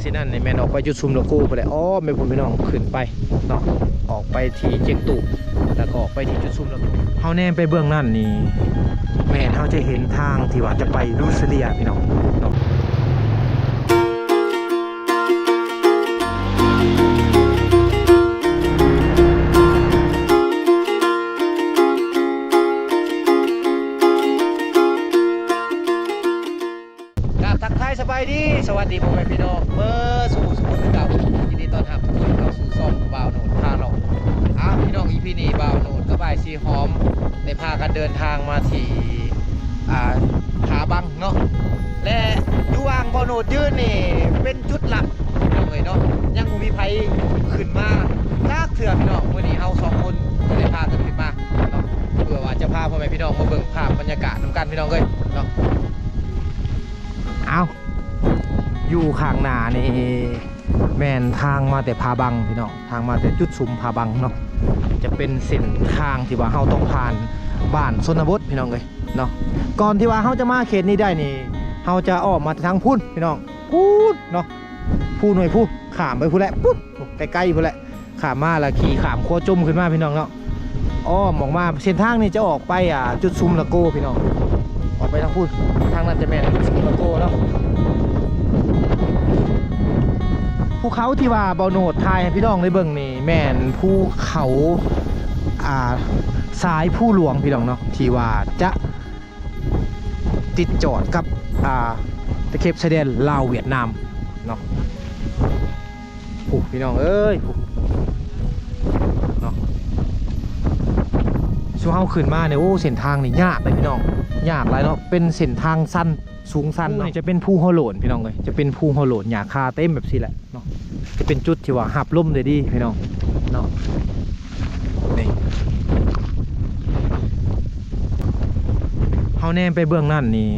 ທີ່ນັ້ນນີ້ແມ່ນອອກໄປຈຸດຊຸມລະໂກພຸ້ນແຫຼະ ອ້ອມໄປພຸ້ນພີ່ນ້ອງ ຂຶ້ນໄປເນາະ ອອກໄປທີ່ຈຽງຕູບ ແລ້ວກໍອອກໄປທີ່ຈຸດຊຸມລະໂກ. ເຮົາແນມໄປເບື້ອງນັ້ນນີ້ ແມ່ນເຮົາຈະເຫັນທາງທີ່ວ່າຈະໄປລູເຊເລຍພີ່ນ້ອງເນາະ. ກາບທັກທາຍສະບາຍດີ ສະຫວັດດີພໍ່ແມ່ພີ່ນ້ອງເບິດສູ່ຜູ້ສູ່ຄົນຄືເກົ່າ. ຍິນດີຕ້ອນຮັບທຸກຄົນເຂົ້າສູ່ຊ່ອງບ່າວໂນດພາເລາະ. ອ້າວ ພີ່ນ້ອງ ອີພີນີ້ບ່າວໂນດກັບອ້າຍສີຫອມ ໄດ້ພາກັນເດີນທາງມາທີ່ ອ່າ ຜາບັງເນາະ ແລະ ຢູ່ຫວ່າງບ່າວໂນດຢືນນີ້ເປັນຈຸດລັບພີ່ນ້ອງເອີຍເນາະ ຍັງບໍ່ມີໃຜຂຶ້ນມາຈັກເທື່ອພີ່ນ້ອງ. ມື້ນີ້ເຮົາສອງຄົນກໍໄດ້ພາກັນຂຶ້ນມາເນາະ ເພື່ອວ່າຈະພາພໍ່ແມ່ພີ່ນ້ອງມາເບິ່ງພາບບັນຍາກາດນຳກັນພີ່ນ້ອງເອີຍເນາະ. ອ້າວ ຢູ່ຂ້າງໜ້ານີ້ແມ່ນທາງມາແຕ່ຜາບັງພີ່ນ້ອງ ທາງມາແຕ່ຈຸດຊຸມຜາບັງເນາະ ຈະເປັນເສັ້ນທາງທີ່ວ່າເຮົາຕ້ອງຜ່ານບ້ານຊົນນະບົດພີ່ນ້ອງເອີຍເນາະ. ກ່ອນທີ່ວ່າເຮົາຈະມາເຂດນີ້ໄດ້ນີ້ ເຮົາຈະອ້ອມມາທາງພຸ້ນພີ່ນ້ອງ ພຸ້ນເນາະ ພູໜ່ວຍພູ ຂ້າມໄປພຸ້ນແຫຼະ ພຸ້ນ ໃກ້ໆພຸ້ນແຫຼະ. ຂ້າມມາແລ້ວຂີ່ຂ້າມຂົວຈົ່ມຂຶ້ນມາພີ່ນ້ອງເນາະ ອ້ອມອອກມາ. ເສັ້ນທາງນີ້ຈະອອກໄປ ອ່າ ຈຸດຊຸມລະໂກພີ່ນ້ອງ ອອກໄປທາງພຸ້ນ ທາງນັ້ນຈະແມ່ນຈຸດຊຸມລະໂກເນາະ. ພູເຂົາທີ່ວ່າບ່າວໂນດຖ່າຍໃຫ້ພີ່ນ້ອງໄດ້ເບິ່ງນີ້ ແມ່ນພູເຂົາ ອ່າ ສາຍພູຫຼວງພີ່ນ້ອງເນາະ ທີ່ວ່າຈະ ຕິດຈອດກັບ ອ່າ ຕະເຂັບຊາຍແດນລາວຫວຽດນາມເນາະ. ໂອ້ ພີ່ນ້ອງເອີຍ ເນາະ ຊຸມເຮົາຂຶ້ນມານີ້ ໂອ້ ເສັ້ນທາງນີ້ຍາກເດ້ພີ່ນ້ອງ ຍາກຫຼາຍເນາະ ເປັນເສັ້ນທາງຊັນ ສູງຊັນເນາະ. ນີ້ຈະເປັນພູຫົວໂລ້ນພີ່ນ້ອງເອີຍ ຈະເປັນພູຫົວໂລ້ນ ຫຍ້າຄາເຕັມແບບຊີ້ແຫຼະ ເນາະ ຈະເປັນຈຸດທີ່ວ່າຮັບລົມໄດ້ດີພີ່ນ້ອງເນາະ. ນີ້ ເຮົາແນມໄປເບື້ອງນັ້ນນີ້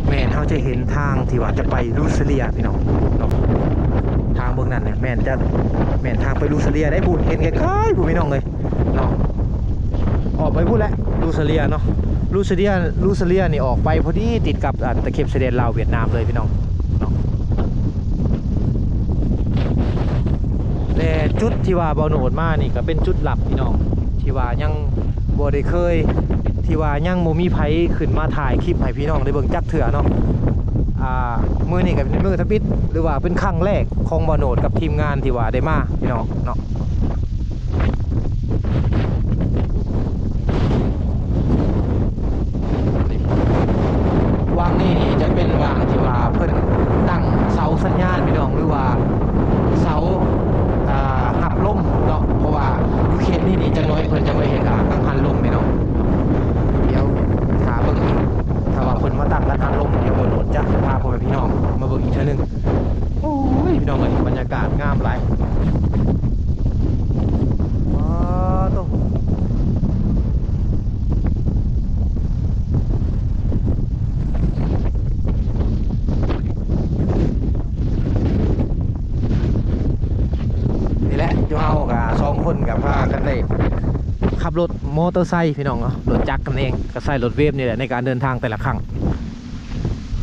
ແມ່ນເຮົາຈະເຫັນທາງທີ່ວ່າຈະໄປລູເຊເລຍພີ່ນ້ອງເນາະ. ທາງເບື້ອງນັ້ນນີ້ແມ່ນຈະ ແມ່ນທາງໄປລູເຊເລຍໄດ໋ ພຸ້ນ ເຫັນໄກໆພຸ້ນພີ່ນ້ອງເອີຍ ເນາະ ອອກໄປພຸ້ນແຫຼະ ລູເຊເລຍເນາະ. ລູເຊເລຍ ລູເຊເລຍນີ້ອອກໄປພໍດີຕິດກັບ ອັນ ຕະເຂັບຊາຍແດນລາວຫວຽດນາມເລີຍພີ່ນ້ອງເນາະ. ແລະ ຈຸດທີ່ວ່າບ່າວໂນດມານີ້ກໍເປັນຈຸດລັບພີ່ນ້ອງ ທີ່ວ່າຍັງບໍ່ໄດ້ເຄີຍ ທີ່ວ່າຍັງບໍ່ມີໃຜຂຶ້ນມາຖ່າຍຄລິບໃຫ້ພີ່ນ້ອງໄດ້ເບິ່ງຈັກເທື່ອເນາະ. ອ່າ ມື້ນີ້ກໍເປັນມື້ທຳອິດ ຫຼືວ່າເປັນຄັ້ງແລກຂອງບ່າວໂນດກັບທີມງານທີ່ວ່າໄດ້ມາພີ່ນ້ອງເນາະ. ວັງນີ້ນີ້ຈະເປັນວັງທີ່ວ່າເພິ່ນຕັ້ງເສົາສັນຍານພີ່ນ້ອງ ຫຼືວ່າເສົາ ອ່າ ຮັບລົມເນາະ ເພາະວ່າຢູ່ເຂດນີ້ນີ້ຈັກໜ້ອຍເພິ່ນຈະມາເຮັດ ອ່າ ກັງຫັນລົມພີ່ນ້ອງ. ດຽວຖ້າເບິ່ງ ຖ້າວ່າເພິ່ນມາຕັ້ງກັງຫັນລົມ ດຽວບ່າວໂນດຈະພາພໍ່ແມ່ພີ່ນ້ອງມາເບິ່ງອີກເທື່ອໜຶ່ງ. ໂອ້ຍ ພີ່ນ້ອງເອີຍ ບັນຍາກາດງາມຫຼາຍ. ວ້າໂຕ ນີ້ແຫຼະ ຢູ່ເຮົາກະສອງຄົນກະພາກັນໄດ້ຂັບລົດມໍເຕີໄຊພີ່ນ້ອງເນາະ ລົດຈັກກັນເອງ ກະໃຊ້ລົດເວຟນີ້ແຫຼະໃນການເດີນທາງແຕ່ລະຄັ້ງ.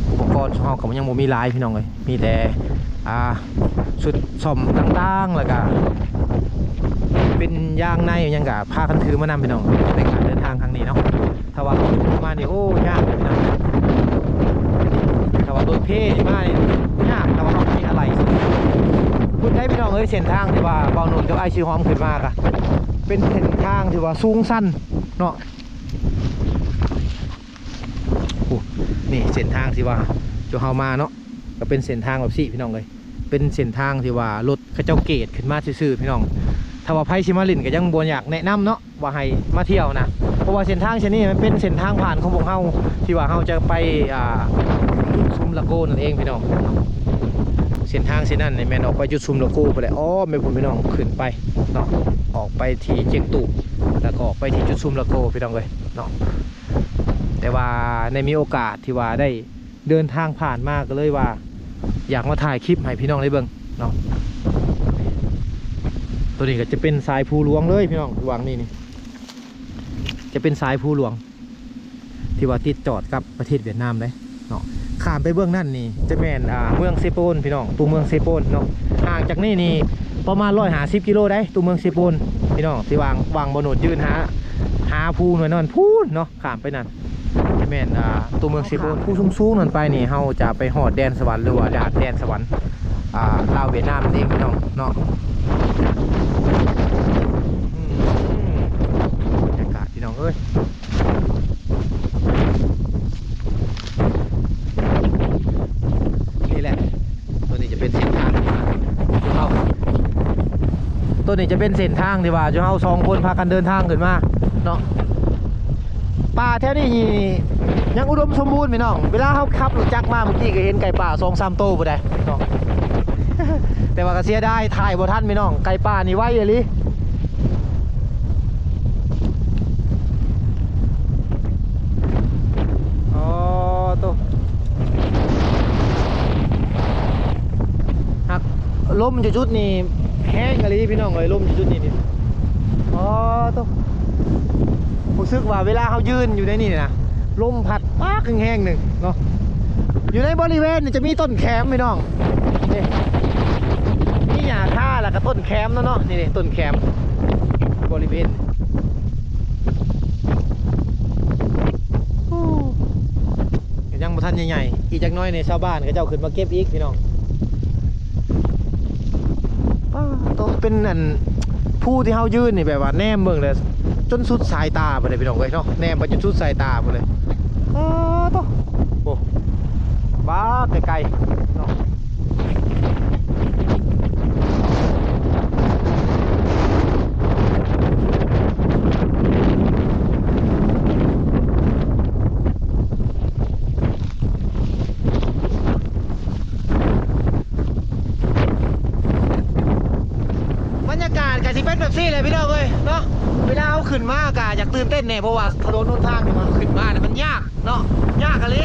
ອຸປະກອນຂອງເຮົາກໍຍັງບໍ່ມີຫຼາຍພີ່ນ້ອງເອີຍ ມີແຕ່ ອ່າ ຊຸດສ້ອມຕ່າງໆ ແລ້ວກະເປັນຢາງໃນຫຍັງກະພາກັນຖືມານຳພີ່ນ້ອງ ໃນການເດີນທາງຄັ້ງນີ້ເນາະ. ຖ້າວ່າເຮົາຖືມານີ້ ໂອ້ ຍາກພີ່ນ້ອງ ຖ້າວ່າລົດເພມານີ້ຍາກ ຖ້າວ່າເຮົາມີອາໄຫຼ່. ພຸ້ນໄດ໋ພີ່ນ້ອງເອີຍ ເສັ້ນທາງທີ່ວ່າບ່າວໂນດກັບອ້າຍສີຫອມຂຶ້ນມາກະເປັນເສັ້ນທາງທີ່ວ່າສູງຊັນເນາະ. ໂອ້ ນີ້ເສັ້ນທາງທີ່ວ່າຈຸເຮົາມາເນາະ ກໍເປັນເສັ້ນທາງແບບຊີ້ພີ່ນ້ອງເອີຍ ເປັນເສັ້ນທາງທີ່ວ່າລົດເຂົາເຈົ້າເກດຂຶ້ນມາຊື່ໆ ພີ່ນ້ອງ. ຖ້າວ່າໃຜຊິມາຫຼິ້ນກໍຍັງບໍ່ຢາກແນະນຳເນາະ ວ່າໃຫ້ມາທ່ຽວນະ ເພາະວ່າເສັ້ນທາງເສັ້ນນີ້ມັນເປັນເສັ້ນທາງຜ່ານຂອງພວກເຮົາ ທີ່ວ່າເຮົາຈະໄປ ອ່າ ຈຸດຊຸມລະໂກນັ້ນເອງພີ່ນ້ອງ. ເສັ້ນທາງເສັ້ນນັ້ນນີ້ແມ່ນອອກໄປຈຸດຊຸມລະໂກພຸ້ນແຫຼະ ອ້ອມໄປພຸ້ນພີ່ນ້ອງ ຂຶ້ນໄປເນາະ ອອກໄປທີ່ຈຽງຕູບ ແລ້ວກໍອອກໄປທີ່ຈຸດຊຸມລະໂກພີ່ນ້ອງເອີຍເນາະ. ແຕ່ວ່າໄດ້ມີໂອກາດທີ່ວ່າໄດ້ເດີນທາງຜ່ານມາ ກໍເລີຍວ່າຢາກມາຖ່າຍຄລິບໃຫ້ພີ່ນ້ອງໄດ້ເບິ່ງເນາະ. ໂຕນີ້ກໍຈະເປັນສາຍພູຫຼວງເລີຍພີ່ນ້ອງ ຫວ່າງນີ້ນີ້ຈະເປັນສາຍພູຫຼວງ ທີ່ວ່າຕິດຈອດກັບປະເທດຫວຽດນາມເດ້ເນາະ. ຂ້າມໄປເບື້ອງນັ້ນນີ້ຈະແມ່ນ ອ່າ ເມືອງເຊໂປນພີ່ນ້ອງ, ຕົວເມືອງເຊໂປນເນາະ. ຫ່າງຈາກນີ້ນີ້ປະມານຮ້ອຍຫ້າສິບກິໂລໄດ໋ ຕົວເມືອງເຊໂປນພີ່ນ້ອງ, ທີ່ວ່າງ ວ່າງບໍ່ໂນດຢືນຫາ ຫາພູໜ່ວຍນັ້ນພຸ້ນເນາະ. ຂ້າມໄປນັ້ນຈະແມ່ນ ອ່າ ຕົວເມືອງເຊໂປນ. ພູສູງໆນັ້ນໄປນີ້ ເຮົາຈະໄປຮອດແດນສະຫວັນ ຫຼືວ່າດ່ານແດນສະຫວັນ ອ່າ ລາວຫວຽດນາມນັ້ນເອງພີ່ນ້ອງເນາະ. ອືມ ບັນຍາກາດພີ່ນ້ອງເອີຍ. ນີ້ແຫຼະ ຕົວນີ້ຈະເປັນເສັ້ນທາງທີ່ວ່າເຮົາ ຕົວນີ້ຈະເປັນເສັ້ນທາງທີ່ວ່າເຮົາສອງຄົນພາກັນເດີນທາງຂຶ້ນມາເນາະ. ປ່າແຖວນີ້ນີ້ຍັງອຸດົມສົມບູນພີ່ນ້ອງ, ເວລາເຮົາຂັບລົດຈັກມາເມື່ອກີ້ກໍເຫັນໄກ່ປ່າສອງສາມໂຕພຸ້ນໃດ໋ເນາະ. ແຕ່ວ່າກໍເສຍດາຍຖ່າຍບໍ່ທັນພີ່ນ້ອງ, ໄກ່ປ່ານີ້ໄວອີ່ຫຼີ. ອໍ ໂຕ ຮັກ ລົມຢູ່ຈຸດນີ້ແຮງອີ່ຫຼີພີ່ນ້ອງເອີຍ, ລົມຢູ່ຈຸດນີ້ນີ້ ອໍ ໂຕ ຮູ້ສຶກວ່າເວລາເຮົາຢືນຢູ່ໃນນີ້ນະ ລົມພັດປາກແຮງໆໜຶ່ງເນາະ. ຢູ່ໃນບໍລິເວນນີ້ຈະມີຕົ້ນແຂມພີ່ນ້ອງ. ນີ້ ມີຫຍ້າຄາ ແລ້ວກໍຕົ້ນແຂມເນາະ, ນີ້ໆ ຕົ້ນແຂມບໍລິເວນ. ໂອ້ ກໍຍັງບໍ່ທັນໃຫຍ່ໆ, ອີກຈັກໜ້ອຍນີ້ຊາວບ້ານເຂົາເຈົ້າຂຶ້ນມາເກັບອີກພີ່ນ້ອງ. ປ້າໂຕ ເປັນອັນ ພູທີ່ເຮົາຢືນນີ້ແບບວ່າແນມເບິ່ງແລ້ວຈົນສຸດສາຍຕາພຸ້ນເດ້ພີ່ນ້ອງເອີຍເນາະ, ແນມໄປຈົນສຸດສາຍຕາພຸ້ນເລີຍ. ອ້າໂຕ ໂອ້ ປາກໄກໆເນາະ. ບັນຍາກາດກໍຊິເປັນແບບນີ້ແຫຼະພີ່ນ້ອງເອີຍເນາະ. ເວລາເຮົາຂຶ້ນມາກໍຢາກຕື່ນເຕັ້ນແດ່ ເພາະວ່າຖະໜົນຫົນທາງທີ່ວ່າເຮົາຂຶ້ນມານີ້ມັນຍາກເນາະ, ຍາກອີ່ຫຼີ.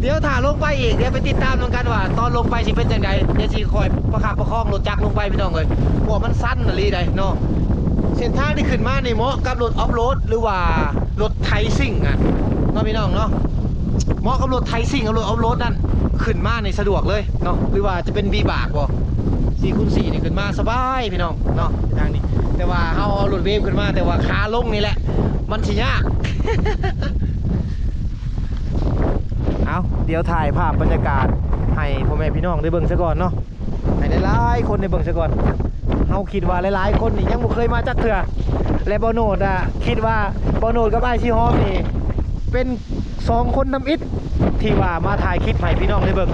ດຽວຖ້າລົງໄປອີກ ດຽວໄປຕິດຕາມນຳກັນວ່າຕອນລົງໄປຊິເປັນຈັ່ງໃດ. ດຽວຊິຄອຍປະຄັບປະຄອງລົດຈັກລົງໄປພີ່ນ້ອງເອີຍ, ເພາະວ່າມັນຊັນອີ່ຫຼີໃດ໋ເນາະ. ເສັ້ນທາງທີ່ຂຶ້ນມານີ້ເໝາະກັບລົດອອຟໂຣດ ຫຼືວ່າລົດໄຖຊິງນະເນາະພີ່ນ້ອງເນາະ, ເໝາະກັບລົດໄຖຊິງ ກັບລົດອອຟໂຣດນັ້ນ ຂຶ້ນມານີ້ສະດວກເລີຍເນາະ. ຫຼືວ່າຈະເປັນວີບາກບໍ ສີ່ຄູນສີ່ນີ້ ຂຶ້ນມາສະບາຍພີ່ນ້ອງເນາະ ທາງນີ້. ແຕ່ວ່າເຮົາເອົາລົດເວຟຂຶ້ນມາ ແຕ່ວ່າຂາລົງນີ້ແຫຼະມັນຊິຍາກ. ເອົາ ດຽວຖ່າຍພາບບັນຍາກາດໃຫ້ພໍ່ແມ່ພີ່ນ້ອງໄດ້ເບິ່ງຊະກ່ອນເນາະ, ໃຫ້ຫຼາຍໆຄົນໄດ້ເບິ່ງຊະກ່ອນ. ເຮົາຄິດວ່າຫຼາຍໆຄົນນີ້ຍັງບໍ່ເຄີຍມາຈັກເທື່ອ ແລະ ບ່າວໂນດອະ ຄິດວ່າບ່າວໂນດກັບອ້າຍສີຫອມນີ້ເປັນສອງຄົນທຳອິດທີ່ວ່າມາຖ່າຍຄລິບໃຫ້ພີ່ນ້ອງໄດ້ເບິ່ງ.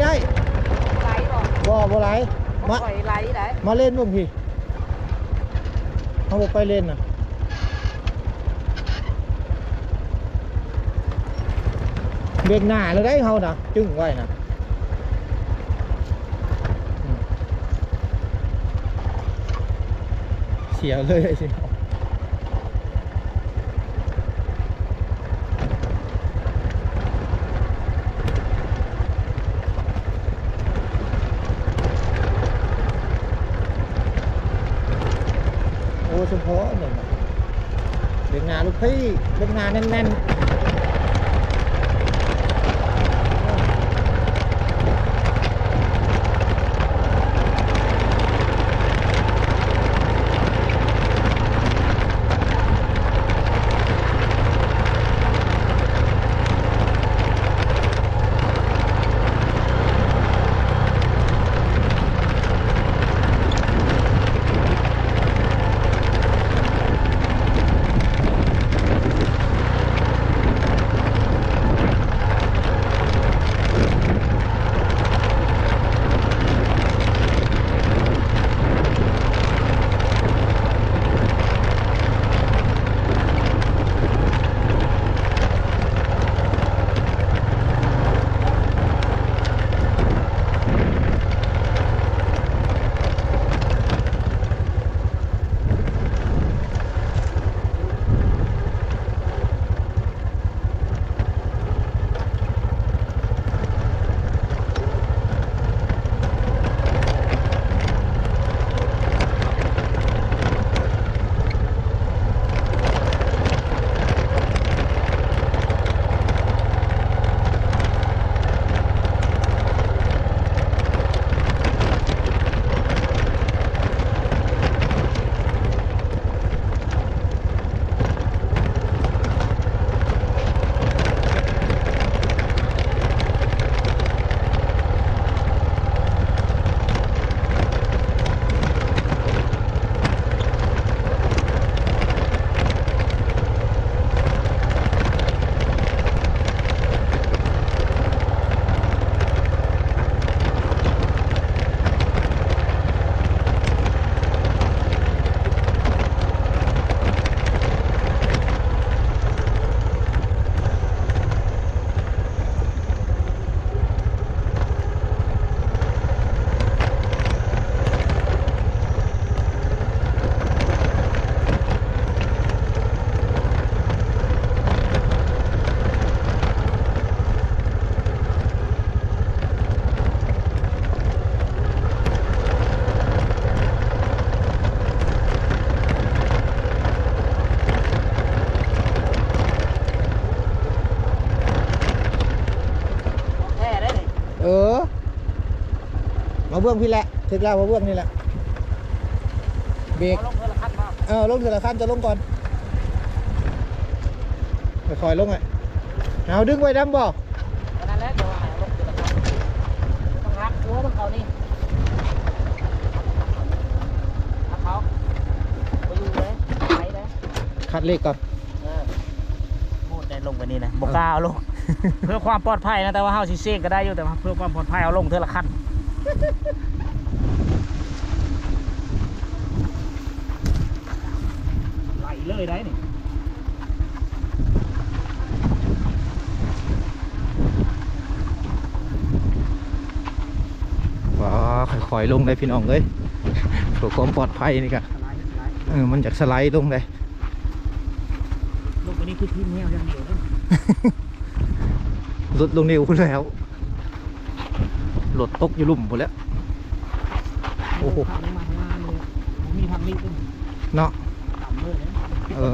ໄດ້ ໄຫຼບໍ່? ບໍ່ ບໍ່ໄຫຼ. ມາ ຂ້ອຍໄຫຼໄດ໋. ມາເລນເບິ່ງພີ້ ເຮົາບໍ່ໄປເລນນະ. ເບຣກໜ້າແລ້ວໄດ໋ເຮົານະ ຈຶ່ງໄວ້ນະ. ເສຍເລີຍ. ໂອ້ ສົມພໍເບິ່ງ ເບຣກໜ້າລູກພີ່ ເບຣກໜ້າແໜ້ນໆ. ແທ້ເດ້ນີ້. ເອີ ມາເບື້ອງພີ້ແຫຼະ ຖືກແລ້ວ ມາເບື້ອງນີ້ແຫຼະ ເບຣກ ເອົາລົງເທື່ອລະຄັນເນາະ. ເອີ ລົງເທື່ອລະຄັນ ຈະລົງກ່ອນ ຄ່ອຍໆລົງ. ເອົາດຶງໄວ້ນຳບໍ່? ອັນນັ້ນແຫຼະ ດຽວໃຫ້ເອົາລົງເທື່ອລະຄັນ ຕ້ອງຫັກຫົວມັນເຂົ້ານີ້ ຫັກເຂົ້າ ບໍ່ຢູ່ເດ້ ໄປເດ້. ຄັດເລກກ່ອນ. ເອີ ໂຫດໄດ໋ ລົງໄປນີ້ນະ ບໍ່ກ້າເອົາລົງ ເພື່ອຄວາມປອດໄພນະ ແຕ່ວ່າເຮົາຊິເຊກກໍໄດ້ຢູ່ ແຕ່ວ່າເພື່ອຄວາມປອດໄພເອົາລົງເທື່ອລະຄັນ ໄຫຼເລີຍໄດ໋ນີ້. ວ້າ ຄ່ອຍໆລົງໄດ໋ພີ່ນ້ອງເອີຍ ເພື່ອຄວາມປອດໄພນີ້ກະ ເອີ ມັນຢາກສະໄລລົງໄດ໋. ລົງໄປນີ້ຄືທີມແຮວຢ່າງດຽວເດີ ຫຼຸດລົງນີ້ພຸ້ນແລ້ວ ລົດຕົກຢູ່ລຸ່ມພຸ້ນແຫຼະ. ໂອ້ໂຫ ມີທາງນີ້ເນາະ ເອີ.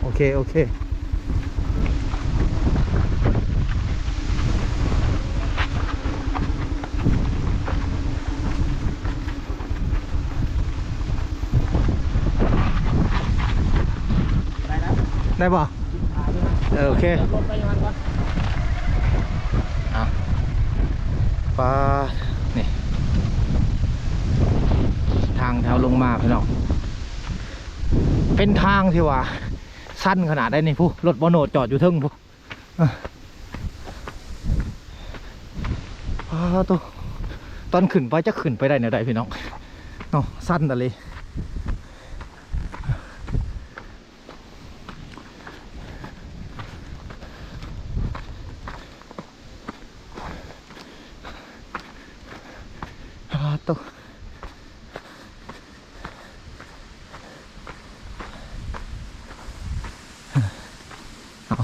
ໂອເຄ ໂອເຄ ໄດ້ແລ້ວ ໄດ້ບໍ່? ເອີ ໂອເຄ ລົງໄປຢູ່ຫັ້ນກ່ອນ. ເອົາ ປາ ນີ້ ທາງທີ່ເຮົາລົງມາ ພີ່ນ້ອງ ເປັນທາງທີ່ວ່າ ຊັນຂະໜາດໃດນີ້ ພຸ້ນ ລົດບໍ່ໂນດຈອດຢູ່ເທິງພຸ້ນ. ອາ ໂຕ ຕອນຂຶ້ນໄປ ຈັກຂຶ້ນໄປໄດ້ແນວໃດພີ່ນ້ອງເນາະ ຊັນຕະເລ. ອາ ໂຕ ເອົາ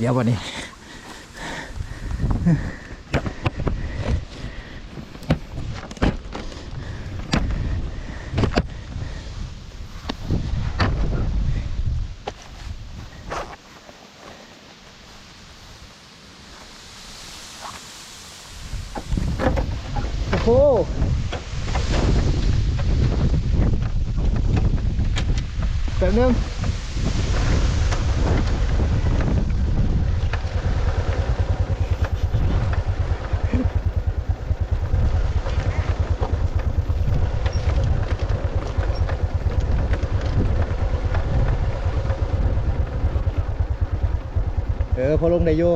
ດຽວບັດນີ້ ໂອ້ໂຫ ແປັບໜຶ່ງ ເອີ ພໍລົງໄດ້ຢູ່.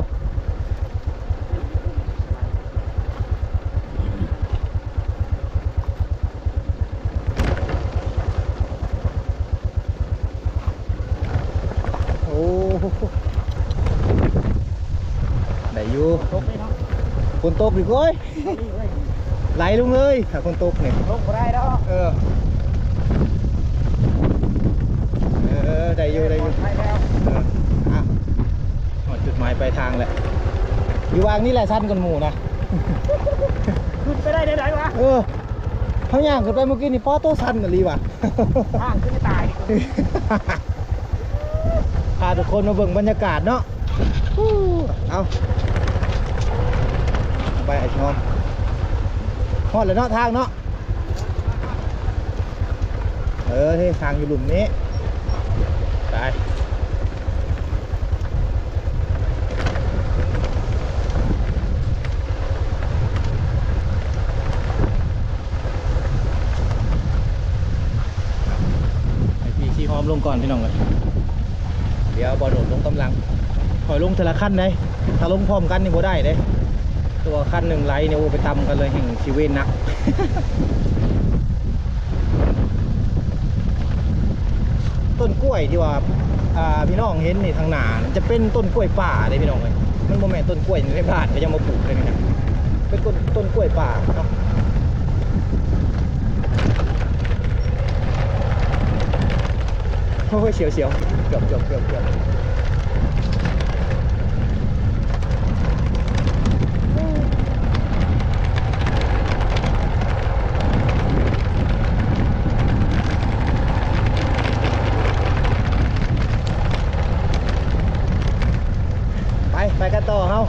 ໂອ້ ໄດ້ຢູ່ ຕົກເລີຍເນາະ ຝົນຕົກອີກ ໂອ້ຍ ໄຫຼລົງເລີຍ ຖ້າຝົນຕົກນີ້ ລົງບໍ່ໄດ້ດອກ ເອີ ເອີ ໄດ້ຢູ່ ໄດ້ຢູ່ ປອດໄພແລ້ວ ເອີ ອ່ະ ຮອດຈຸດໝາຍປາຍທາງແລ້ວ ຢູ່ຫວ່າງນີ້ແຫຼະ ຊັນກວ່າໝູ່ນະ ຂຶ້ນໄປໄດ້ແນວໃດວະ ເອີ ເຮົາຍ່າງຂຶ້ນໄປມື້ກີ້ນີ້ ປ້າໂຕ ຊັນອີ່ຫຼີວ່າ ທາງຂຶ້ນຕາຍ ພາທຸກຄົນມາເບິ່ງບັນຍາກາດເນາະ ເອົາ ໄປໄອ້ຊອມ ຮອດແລ້ວເນາະ ທາງເນາະ ເອີ ເຮີ້ຍ ທາງຢູ່ລຸ່ມນີ້ ໄປ ໃຫ້ພີ່ຂີ່ຮອມລົງກ່ອນ ພີ່ນ້ອງເອີຍ ດຽວບ່າວໂນດລົງຕາມຫຼັງ ຂ້ອຍລົງເທື່ອລະຄັນໃດ໋ ຖ້າລົງພ້ອມກັນນີ້ບໍ່ໄດ້ເດ້ ຕົວຄັນໜຶ່ງໄຫຼນີ້ ໂອ້ ໄປຕຳກັນເລີຍ ແຮ່ງຊິເວນໜັກ ຕົ້ນກ້ວຍທີ່ວ່າ ອ່າ ພີ່ນ້ອງເຫັນນີ້ທາງໜ້າ ມັນຈະເປັນຕົ້ນກ້ວຍປ່າເດ້ພີ່ນ້ອງເອີຍ ມັນບໍ່ແມ່ນຕົ້ນກ້ວຍໃນບ້ານເຂົາເຈົ້າມາປູກເດ້ນີ້ນະ ເປັນຕົ້ນ ຕົ້ນກ້ວຍປ່າເນາະ. ໂອ້ຍ ສຽວໆ ເກືອບ ເກືອບ ເກືອບ ເກືອບ. ໄປ ໄປກັນຕໍ່ເຮົາ.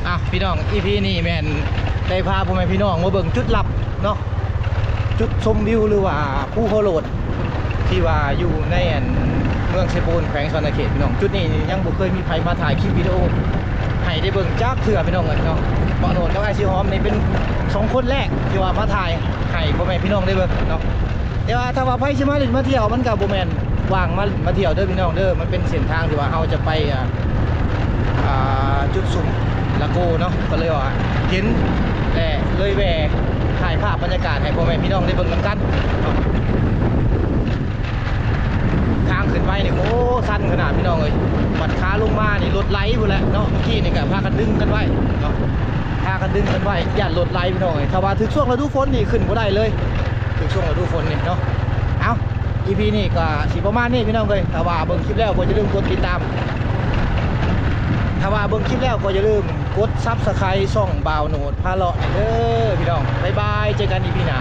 ອ່ະ ພີ່ນ້ອງ ອີພີນີ້ແມ່ນໄດ້ພາພໍ່ແມ່ພີ່ນ້ອງມາເບິ່ງຈຸດລັບເນາະ ຈຸດຊົມວິວ ຫຼືວ່າພູໂຄໂລດ ທີ່ວ່າຢູ່ໃນອັນເມືອງເຊໂປນ ແຂວງສະຫວັນນະເຂດ ພີ່ນ້ອງ. ຈຸດນີ້ຍັງບໍ່ເຄີຍມີໃຜມາຖ່າຍຄລິບວິດີໂອໃຫ້ໄດ້ເບິ່ງຈັກເທື່ອ ພີ່ນ້ອງເອີຍເນາະ. ບ່າວໂນດກັບອ້າຍສີຫອມນີ້ເປັນສອງຄົນແລກທີ່ວ່າມາຖ່າຍໃຫ້ພໍ່ແມ່ພີ່ນ້ອງໄດ້ເບິ່ງເນາະ. ແຕ່ວ່າຖ້າວ່າໃຜຊິມາຫຼິ້ນມາທ່ຽວ ມັນກໍບໍ່ແມ່ນວ່າງມາຫຼິ້ນມາທ່ຽວເດີພີ່ນ້ອງເດີ. ມັນເປັນເສັ້ນທາງທີ່ວ່າເຮົາຈະໄປ ອ່າ ອ່າ ຈຸດຊຸມລະໂກເນາະ ກໍເລີຍວ່າເຫັນ ແລະ ເລີຍແວ່ຖ່າຍພາບບັນຍາກາດໃຫ້ພໍ່ແມ່ພີ່ນ້ອງໄດ້ເບິ່ງນຳກັນເນາະ. ທາງຂຶ້ນໄປນີ້ ໂອ້ ຊັນຂະໜາດ ພີ່ນ້ອງເອີຍ. ບັດຂາລົງມານີ້ລົດໄຫຼພຸ້ນແຫຼະເນາະ. ເມື່ອກີ້ນີ້ກໍພາກັນດຶງກັນໄວ້ເນາະ ພາກັນດຶງກັນໄວ້ ຢ້ານລົດໄຫຼ ພີ່ນ້ອງເອີຍ. ຖ້າວ່າຖືກຊ່ວງລະດູຝົນນີ້ຂຶ້ນບໍ່ໄດ້ເລີຍ ຖືກຊ່ວງລະດູຝົນນີ້ເນາະ. ເອົ້າ ອີພີນີ້ກໍຊິປະມານນີ້ ພີ່ນ້ອງເອີຍ. ຖ້າວ່າເບິ່ງຄລິບແລ້ວກໍຢ່າລືມກົດຕິດຕາມ ຖ້າວ່າເບິ່ງຄລິບແລ້ວກໍຢ່າລືມກົດຊັບສະໄຄຣບ໌ຊ່ອງບ່າວໂນດພາເລາະນີ້ເດີ ພີ່ນ້ອງ. ບາຍບາຍ ເຈີກັນອີພີໜ້າ.